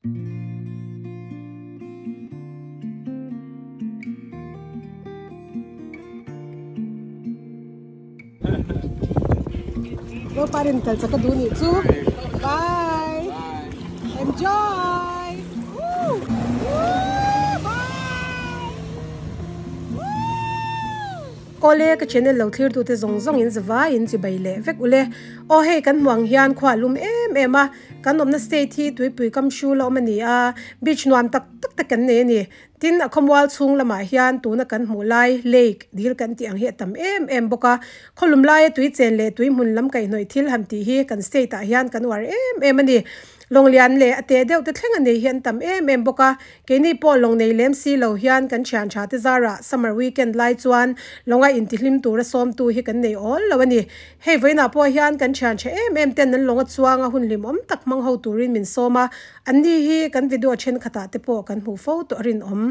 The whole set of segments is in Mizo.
Zoparin kal chak a duh nih chu bye enjoy woo woo bye woo. Awle ka channel lo thlir tute zawng zawng in zavai in chibai leh vek ule aw hei kan hmuh ang hian khua a lum em em a kan awmna state hi tuipui kam hrul a awm a ni a beach nuam tak tak te kan nei a ni Tin, a khawmual chhung lamah hian tuna kan hmuh lai lake dil kan tih ang hi a tam em em bawk a. Khawlum laia tui chen leh tui hmun lam kaihhnawih thil han tih hi kan state ah hian kan uar em em a ni. Lawnglian leh a teh deuh te thleng a nei hi an tam em em bawk a. Keini pawh lawng nei lem si lo hian kan thian tha te zarah summer weekend lai chuan lawnga intihlim tura sawmtu hi kan nei awl lo a ni. Hei vawiinah pawh hian kan thian tha em em ten an lawnga chuanga hun hlimawm tak hmang ho turin min sawm a. An ni hi kan video thenkhatah te pawh kan hmuh fo tawh a rinawm.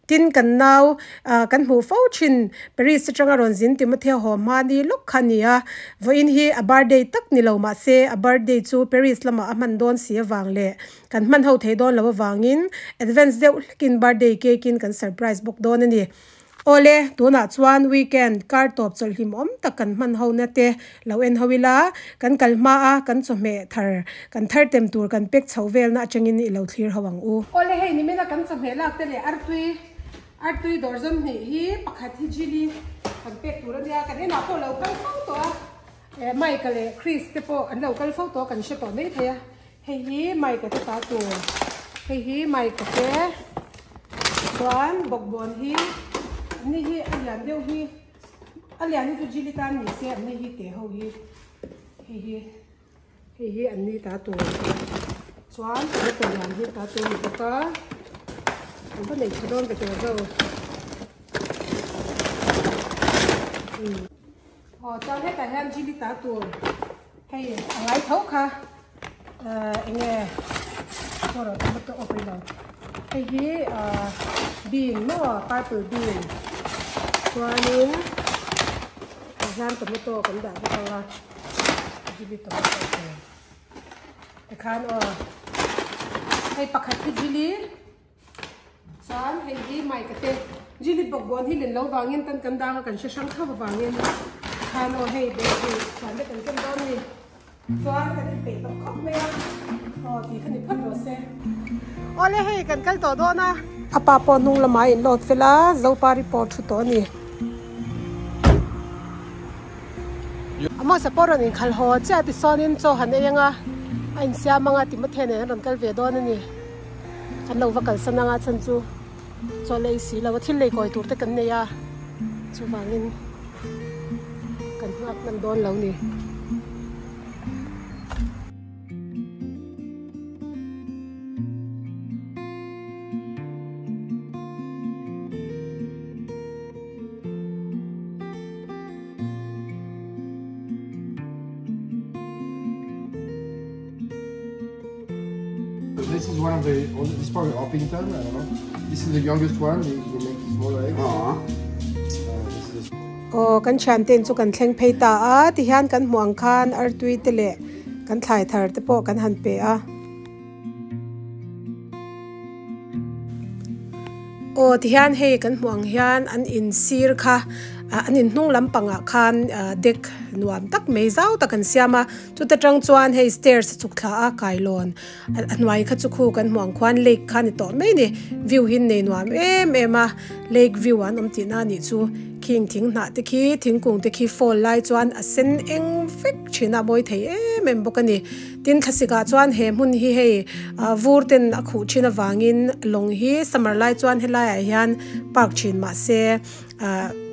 Tin kan nau ah kan hmuh fo thin Paris atanga rawn zin Timothea haw hma ni lawk kha a ni a. Vawiin hi a birthday tak ni lo mahse a birthday chu Paris lamah a hman dawn si avang leh kan hman ho thei dawn lo avangin advance deuh hlekin birthday cake in kan surprise bawk dawn a ni. Awle, tunah chuan weekend kar tawp chawlh hlim awm tak kan hman ho na te lo en ho ila, kan kal hma a, kan chawhmeh thar, kan thar tem tur kan pek chhoh velna atangin i lo thlir ho ang u. Awle, hei nimina kan chawhmeh lak te leh artui, artui dawr zawm hnih hi pakhat hi jili kan pek tur a nia, kan enah pawh lo kal fo tawh a, eh Mike-a leh Chris te pawh an lo kal fo tawh a kan hre tawh mai thei a. Hei hi Mike-a te ta tur, hei hi Mike-a te chuan bawkbawn hi an ni hi a lian deuh hi a lian hi chu jili tan ni se an ni hi teh ho hi hei hi hei hi an ni ta tur chuan tomato lian hi ta tur ni bawk a an va nei tha dawn ve tur zo aw chuan hetah hian jili ta tur. Hei a ngai tho kha eng nge pawh tomato aw pawh ilo hei hi bean maw purple bean chuanin tah hian tomato kan dah bawk ang a chilli tomato te tikhan aw hei pakhat hi chilli. Chuan hei hi Mike-a te Jilly bawkbawn hi len lo vangin tan kan dang a kan hre hrang tho avangin khan aw hei bakery chuan te kan ken dawn a ni. Chuan kan inpeih tawh khawp mai a, aw tih kha ni phawt rawh se. Awle hei kan kal tawh dawn a. A pa pawh hnung lamah a inlawt fel a, Zopari pawh thu tawh a ni. Amos-a pawh rawn inkhal haw chiah tisawnin chaw han ei anga a insiam anga Timothy nen an rawn kal ve dawn a ni. Kan lo va kalsan anga chhan chu chaw lei si lo a thil lei kawi tur te kan nei a chuvangin kan nghak hman dawn lo ni. This is one of the old, this is probably Orpington, I don't know. This is the youngest one, they, they make smaller eggs. Uh, this is Aw kan thian ten chu kan thleng phei ta a tihian kan hmuh ang khan artui te leh kan thlai thar te pawh kan han pe a. Aw tihian hei kan hmuh ang hian an in sir kha an in hnung lampangah khan deck nuam tak mai zau tak an siam a chuta tang chuan hei stairs a chhuk thla a kailawn a hnuai kha chu khu kan hmuh ang khuan lake kha a ni tawh mai a ni view hi an nei nuam em em a lake view an awm tihna a nih chu khing thing hnah te khi thingkung te khi fall lai chuan a sen eng vek thin a a mawi thei em em bawk a ni. Tin thlasik ah chuan he hmun hi hei vur ten a khuh thin avangin lawng hi summer lai chuan helai ah hian park thin mahse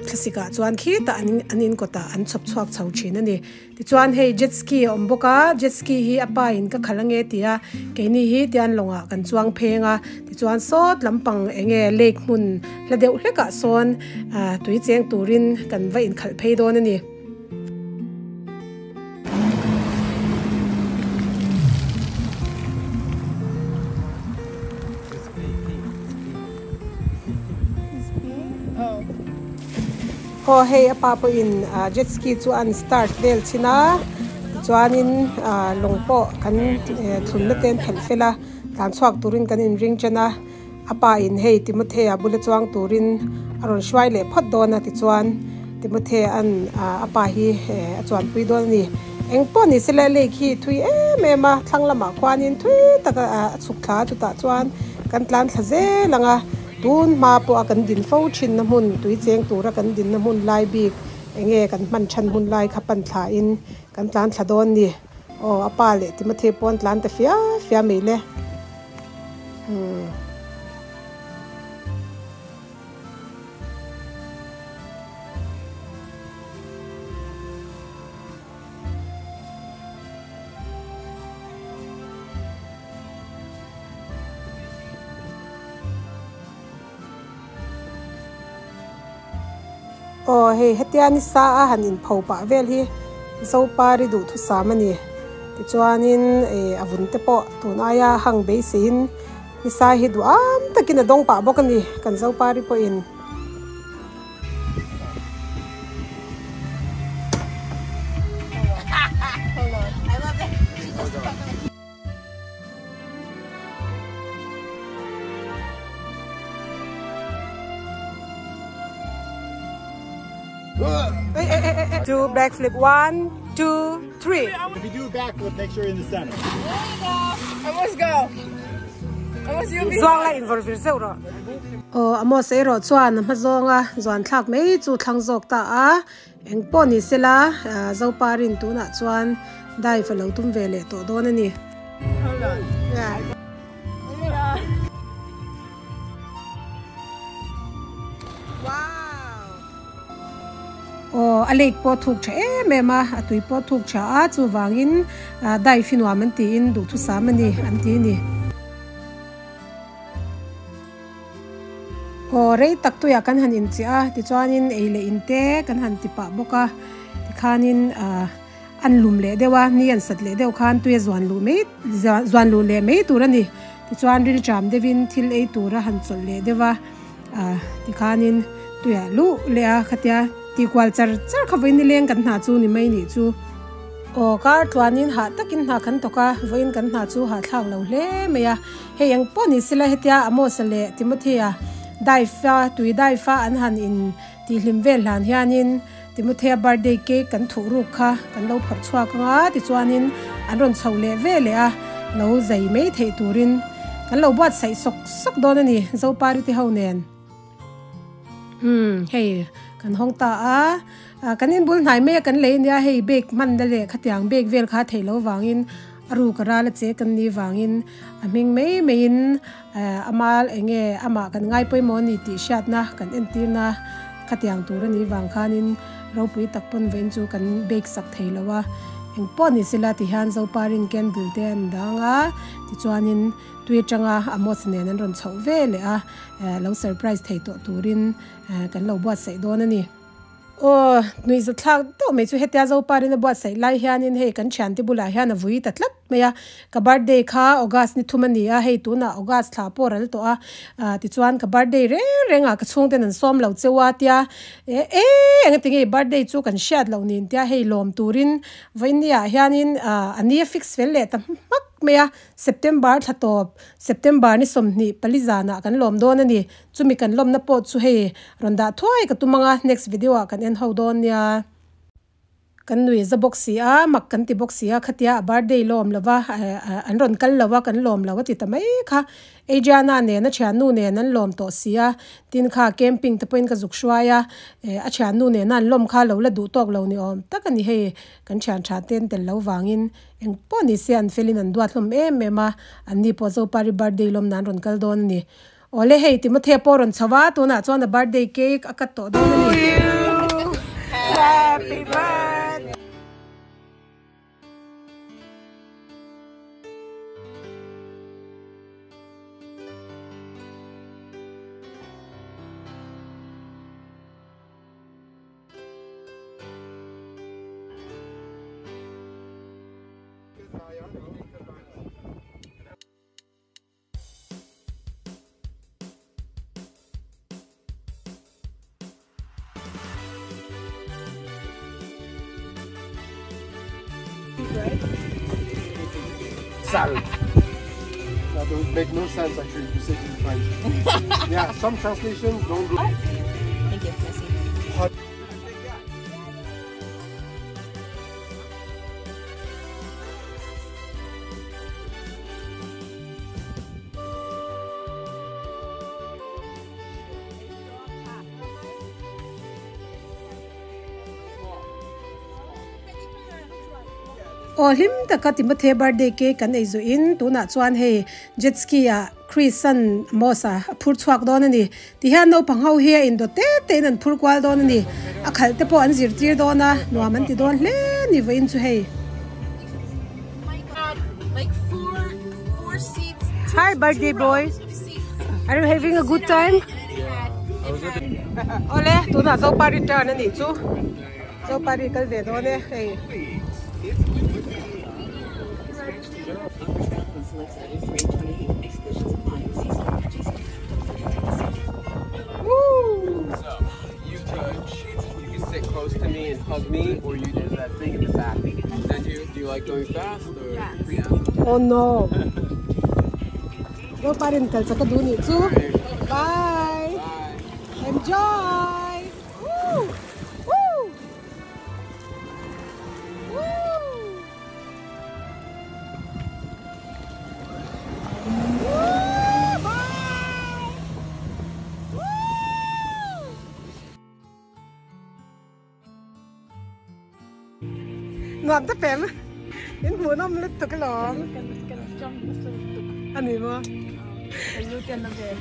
thlasik ah chuan khitah an an in kawtah an chhawp chhuak chho thin a ni. Tichuan hei jet ski a awm bawk a jet ski hi a pa in ka khalh ange ti a keini hi tian lawngah kan chuang pheng a tichuan sawt lampang eng nge lake hmun hla deuh hlek ah sawn tui cheng turin kan va inkhalh phei dawn a ni. Aw hei a pa pawhin jet ski chu an start vel chhin a tichuanin lawng pawh kan thlunna te an phelh fel a. Tlan chhuak turin kan inring chen a, a pa in hei Timothea bula chuang turin a rawn hruai leh phawt dawn a tichuan Timothea an a pa hi a chuanpui dawn a ni. Eng pawh ni se le lake hi thui em em a, thlang lamah khuanin thui tak a chhuk thla a chutah chuan kan tlan thla zel ang a, tun hma pawh a kan din fo thinna hmun tui cheng tura kan dinna hmun lai bik eng nge kan hman than hun lai kha pan thla in kan tlan thla dawn a ni. Aw a pa leh Timothy pawn tlan ta fia fia mai le. Umm. Aw hei hetia ni sa a han inpho pah vel hi Zopari duhthusam a ni. Tichuanin eh a vun te pawh tun aia hang beiseiin ni sa hi duham takin a dawng pah bawk a ni kan Zopari pawhin. Two backflip, 1, 2, 3. If you do a backflip, make sure you're in the center. Amos, go. Amos, you be. Zuang la involve vir zeuh rawh. Aw, Amos erawh chuan a hma zawnga zuan thlak mai chu thlang zawk ta a. Eng pawh ni sela, Zoparin tunah chuan dive a lo tum ve leh tawh dawn a ni. Aw, a lake pawh thuk tha em em a, a tui pawh thuk tha a, chuvangin dive hi nuam an tiin duhthusam a ni an ti a ni. Aw rei tak tuiah kan han inchiah a, tichuanin ei leh in te kan han ti pah bawk a, tikhanin ah an lum leh deuh a, ni an sat leh deuh khan tui a zuan luh mai zuan luh leh mai tur a ni. Tichuan rilṭam deuhin thil ei tura han chawlh leh deuh a, ah tikhanin tuiah luh leh a khatia tihkual char char kha vawiin nileng kan hna chu ni mai nih chu. Aw kar tluanin hah takin hna kan thawk a, vawiin kan hna chu hahthlak lo hle mai a. Hei eng pawh ni sela hetia Amos-a leh Timothy-a dive-a tui dive-a an han in tihhlim vel hlan hianin Timothy-a birthday cake kan thuh ruk kha kan lo phawrh chhuak ang a, tichuanin an rawn chho leh ve leh a, lo zai mai theih turin kan lo buatsaih sawk sawk dawn a ni Zopari te ho nen. Umm hei kan hawng ta a, kan inbul hnai mai a kan lei ania hei bag hmanna leh khatiang bag vel kha theih loh vangin a ruk a ral a che kan nih vangin a hming mai maiin ama eng nge amah kan ngai pawimawh a ni tih hriatna kan entirna khatiang tur a nih vang khanin ropui tak pawn vawiin chu kan bag sak thei lo a, engpawh ni sela tihian Zoparin candle te an dang a tichuanin tui atanga Amos nen an rawn chhoh ve leh a. Lo surprise thei tawh turin kan lo buatsaih dawn a ni. Aw, nuihza thlak deuh mai chu hetia Zoparin a buatsaih lai hianin hei kan thiante bulah hian a vui ta tlat mai a. Ka birthday kha August ni thum a ni a, hei tunah August thla pawh ral tawh a. Tichuan ka birthday reng rengah ka chhungten an sawm lo cheu a tia e engati nge birthday chu kan hriat loh nin tia hei lawm turin vawinia hianin a ni a fix fel leh ta hmak mai a. September thla tawp, September ni 24 zanah kan lawm dawn a ni. Chumi kan lawmna pawh chu hei rawn dah thuai ka tum ang a, next video ah kan en ho dawn nia. Kan nui za bawk si a, mak kan ti bawk si a, khatia a birthday lawm lo va, an rawn kal lo a, kan lawm lo a ti ta mai kha. Adriana nen a thiannu nen an lawm tawh si a, tin kha camping te pawhin ka zuk hruai a, a thiannu nena an lawm kha lo la duh tawk lo ni awm tak a ni hei, kan thian tha ten tel lo vangin. Eng pawh ni se an felin an duat hlawm em em a, an ni pawh Zopari birthday lawm nan rawn kal dawn a ni. Awle hei Timothea pawh rawn chho a, tunah chuan a birthday cake a cut tawh dawn a ni. Happy birthday. Sal. That don't make no sense actually to say it in French. Yeah, some translations don't go. Thank you, Missy. Hot. Aw hlim taka Timothy birthday cake kan ei zawh in tunah chuan hei jet ski ah Chris an Amos a a phur chhuak dawn a ni. Tihian naupang ho hi a indawt te te in an phur kual dawn a ni. A khalh te pawh an zirtir dawn a, nuam an ti dawn hle a ni vawiin chu hei. Hi birthday boy, are you having a good time? Awle tunah Zopa return a nih chu. Zopari kal ve dawn e hei. Oh no. Zoparin kal chak a duh nih chu. Bye. Enjoy. Woo! Woo! Woo! Woo! Bye! Woo! Nuam ta pem in hmuhnawm lutuk alawm. A ni maw? Ka lu te na vel.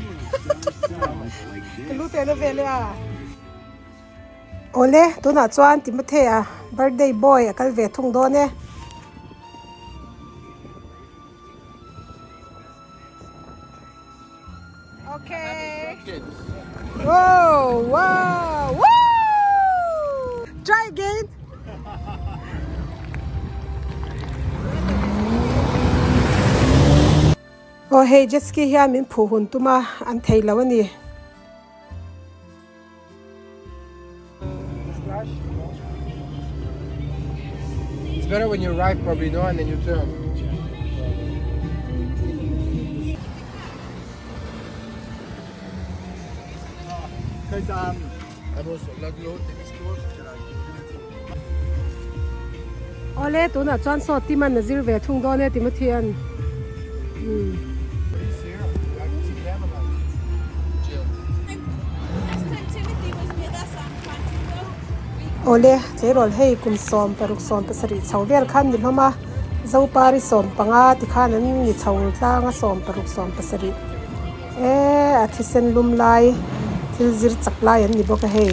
Ka lu te na vel e a. Awle, tunah chuan Timothea birthday boy a kal ve thung dawn e. Okay. Whoa, wow, woo! Try again. Aw hei jet ski hian min phuh hun tum a, an thei lo a ni. It's better when you arrive probably no and then you turn. Because um Awle tunah chuan saw Timan a zir ve thung dawn e Timothy-a'n. Umm. Awle tleirawl hei kum 16 17 chho vel khan ni hlawm a, Zopari 15 tikhan an ni chho tlang a 16 17 e a thisen lum lai thil zir chak lai an ni bawk a hei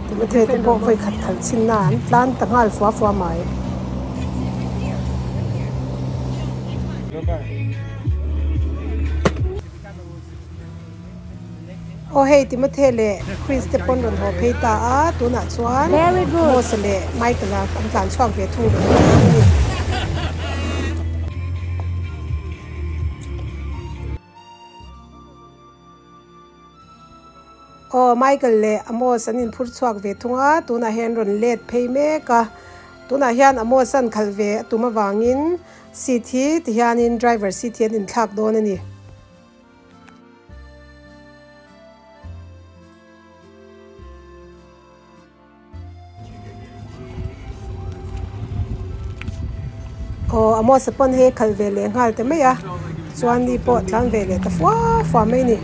Timothy te pawh vawi khat khalh chhin na an tlan ta nghal fua fua mai. Aw hei Timothy leh Chris te pawn rawn haw phei ta a, tunah chuan Amos-a leh Michael-a an tlan chhuak ve thung reng a ni. Aw Michael leh Amos an inphur chhuak ve thung a, tunah hian rawn let phei mek a, tunah hian Amos an khalh ve a tum avangin seat hi tihianin driver seat hi an inthlak dawn a ni. Aw Amos-a pawn hei a khalh ve leh nghal ta mai a chuan ni pawh tlan ve leh ta fua fua mai a ni.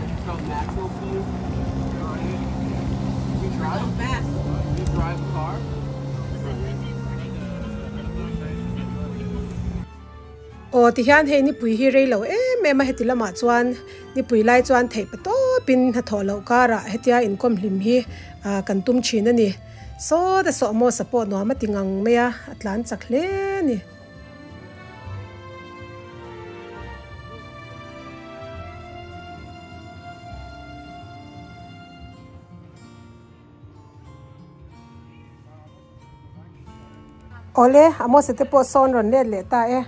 Aw tihian hei nipui hi rei lo em em a heti lamah chuan nipui lai chuan theih pa tawpin hnathawh loh karah hetia inkawm hlim hi ah kan tum thin a ni. Saw te sawh maw sa pawh nuam a ti ngang mai a, a tlan chak hle a ni. Awle, Amos-a te pawh sawn rawn let leh ta e.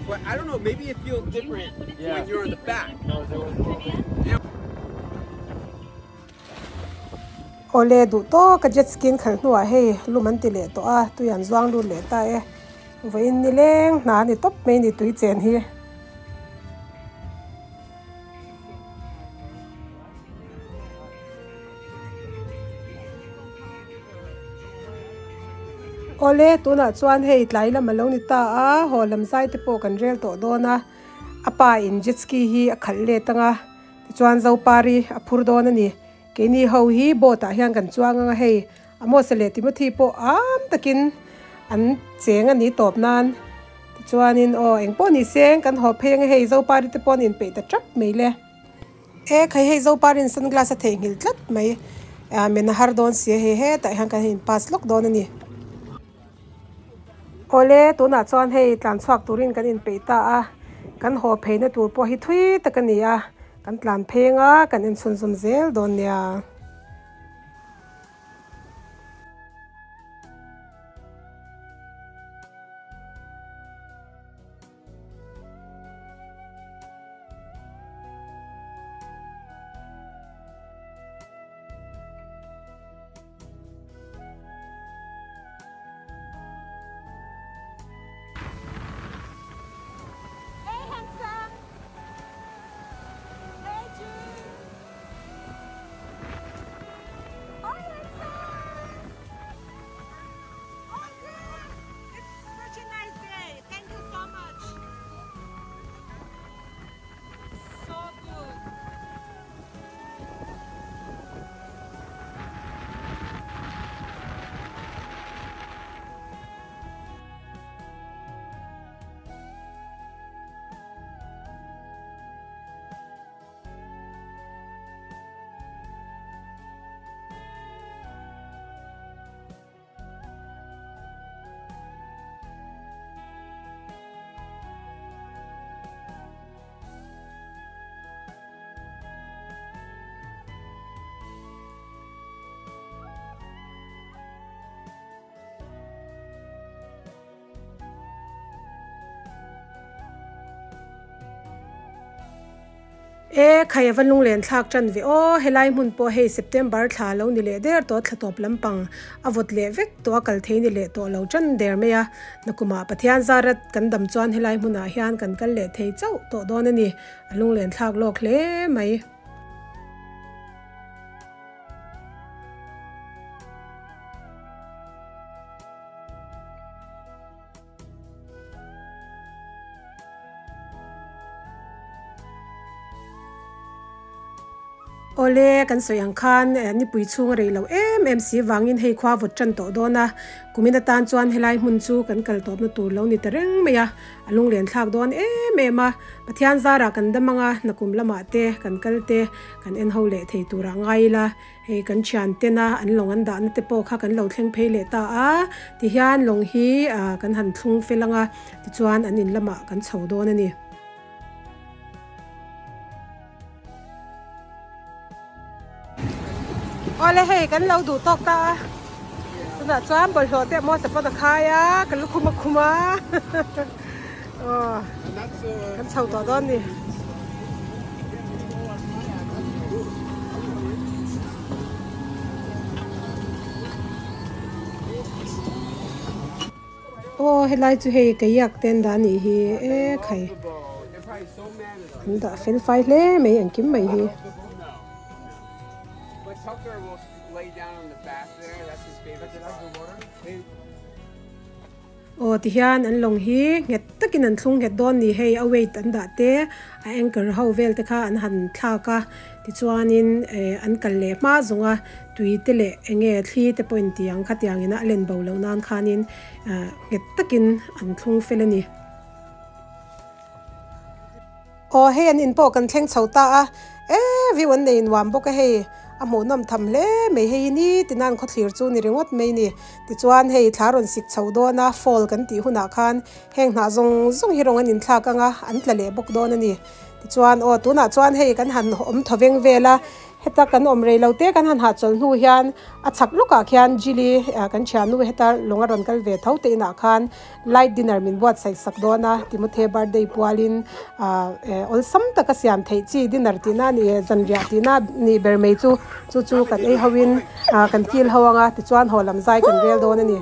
But I don't know, maybe it feels different when you're on the back. Ole du to ka jet skin khal hnuah hei lum an ti leh tawh a tui an zuang lut leh ta e vawiin ni leng hna a ni tawp mai ni tui chen hi. Awle tunah chuan hei tlai lam a lo ni ta a haw lam zai te pawh kan rel tawh dawn a a pa in jet ski hi a khalh let ang a tichuan zopari a phur dawn a ni keini ho hi boat ah hian kan chuang ang a hei Amos leh Timothy pawh am takin an cheng a ni tawp nan tichuanin aw engpawh ni seng kan haw phei ang a hei zopari te pawh an inpeih ta tap mai le. E khai hei Zoparin sunglass a theihnghilh tlat mai ah men a har dawn si a hei hetah hian kan in pass lawk dawn a ni. Awle tunah chuan hei tlan chhuak turin kan inpeih ta a kan haw pheina tur pawh hi thui tak a ni a kan tlan pheng a kan inchhunzawm zel dawn nia. E khai a va lunglen thlak tan ve aw helai hmun pawh hei September thla lo ni leh der tawh thla tawp lampang a vawt leh vek tawh a kal thei ni leh tawh lo tan der mai a nakumah Pathian zarat kan dam chuan helai hmunah hian kan kal leh thei chauh tawh dawn a ni a lunglen thlak lawk hle mai. Awle kan sawi ang khan nipui chhung a rei lo em em si vangin hei khua vawt tan tawh dawn a, kumin atan chuan helai hmun chu kan kal tawpna tur lo ni ta reng mai a, a lunglen thlak dawn em em a, Pathian zarah kan dam ang a, nakum lamah te kan kal te kan en ho leh thei turah ngai ila. Hei kan thian tena an lawng an dahna te pawh kha kan lo thleng phei leh ta a, tihian lawng hi kan han thlung fel ang a, tichuan an in lamah kan chho dawn a ni. Awle hei kan lo duh tawk ta a, tunah chuan bawlhhlawh te maw sapawn a khai a, ka lukhum a khum a, aw kan chho tawh dawn a ni. Aw helai chu hei kayak te an dah a nih hi e khai an dah fel fai hle mai engkim mai hi. Aw tihian an lawng hi nghet takin an thlung nghet dawn ni hei a weight an dah te a anchor ho vel te kha an han thlak a tichuanin eh an kal leh hma zawng a tui te leh eng nge thli te pawh in tih ang khatiang ina a len bo loh nan khanin ah nghet takin an thlung fel a ni. Aw hei an in pawh kan thleng chho ta a, e view an nei nuam bawk a hei a hmuhnawm tham hle mai hei ni tinan khawthlir chu ni ringawt mai ni tichuan hei thla rawn sik chho dawn a fall kan tih hunah khan heng hnah zawng zawng hi rawng an inthlak ang a an tla leh bawk dawn a ni tichuan aw tunah chuan hei kan han awm thaw veng vel a Heta kan awm rei lo te kan han hahchawlh hnu hian a chhak lawkah khian Jilly kan thiannu heta lawng a rawn kal ve tho te inah khan light dinner min buatsaih sak dawn a, Timothy birthday pualin awlsam taka siam theih chi dinner tihna a ni e, zanriah tihna a nih ber mai chu chu chu kan ei hoin kan kil ho ang a, tichuan haw lam zai kan rel dawn a ni.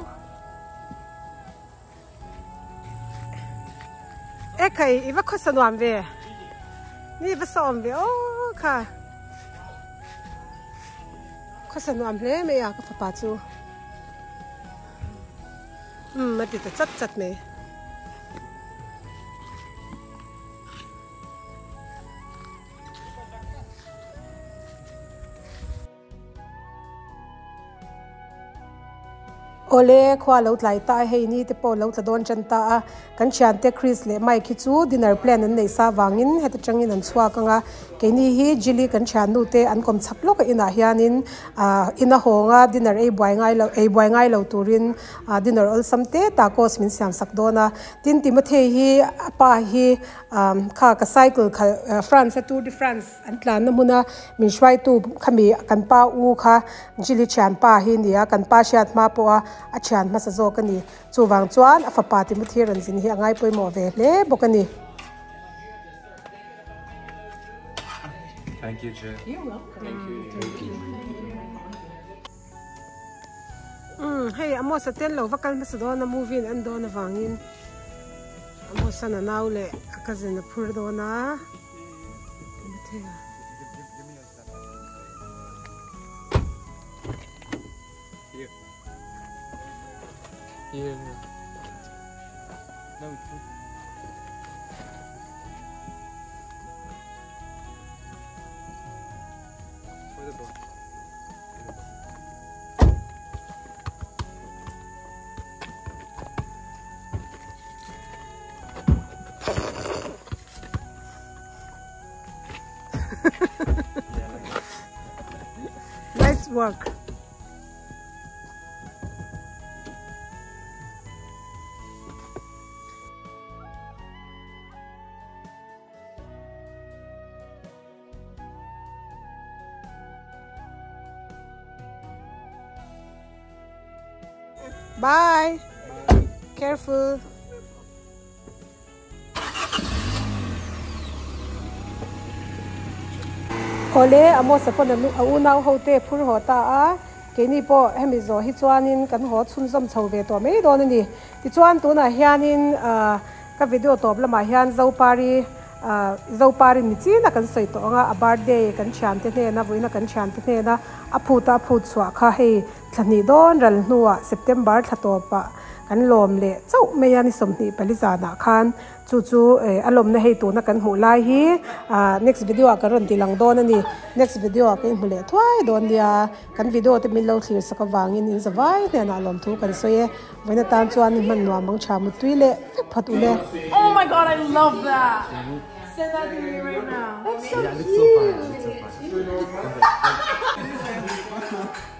Ekhai i va khawsa nuam ve, ni va sawm ve aw kha khawsa nuam hle mai a ka fapa chu. Umm a ti ta chat chat mai. Awle, khua lo tlai ta a, hei ni te pawh lo tla dawn tan ta a. Kan thiante Chris leh Mike hi chu dinner plan an neih sa vangin heta tangin an chhuak ang a. Keini hi Jilly kan thiannu te an kawm chhak lawk a inah hianin ahh ina hawnga dinner ei buai ngai lo ei buai ngai lo turin ahh dinner awlsam te tacos min siam sak dawn a. Tin Timothy hi a pa hi ahh kha ka cycle khalh France a Tour de France an tlanna hmuna min hruaitu khami kan pa u kha Jilly thianpa hi a ni a, kan pa hriat hma pawha a thian hmasa zawk a ni. Chuvang chuan a fapa Timothy rawn zin hi a ngai pawimawh ve hle bawk a ni. Thank you, Jay. You're welcome. Thank you. Thank you. Umm hei Amos a tel lo va kal hmasa dawn a movie in an dawn avangin Amos a nanau leh a cousin a phur dawn a Timothea. Here. No, it's For the book. Nice work. Bye. Careful. Awle Amos-a pawn a unau ho te phur haw ta a, keini pawh hemi zawh hi chuanin kan haw chhunzawm chho ve tawh mai dawn a ni. Tichuan tunah hianin ka video tawp lamah hian Zopari Zopari ni chin a kan sawi tawh ang a, a birthday kan thiante hnena vawiina kan thiante hnena a phut a a phut chhuah kha hei thla hnih dawn ral hnuah September thla tawpah kan lawm leh chauh mai a ni 24 zanah khan chu chu a lawmna hei tuna kan hmuh lai hi next video ah kan rawn ti lang dawn a ni next video ah ka inhmu leh thuai dawn nia kan video te min lo thlir sak avangin in zavai hnenah lawmthu kan sawi e vawiin atan chuan hman nuam ang tha mutui leh vek phawt ule. Oh my god I love that send that to me right now That's so Yeah, it looks so fine. cute. It looks so fine.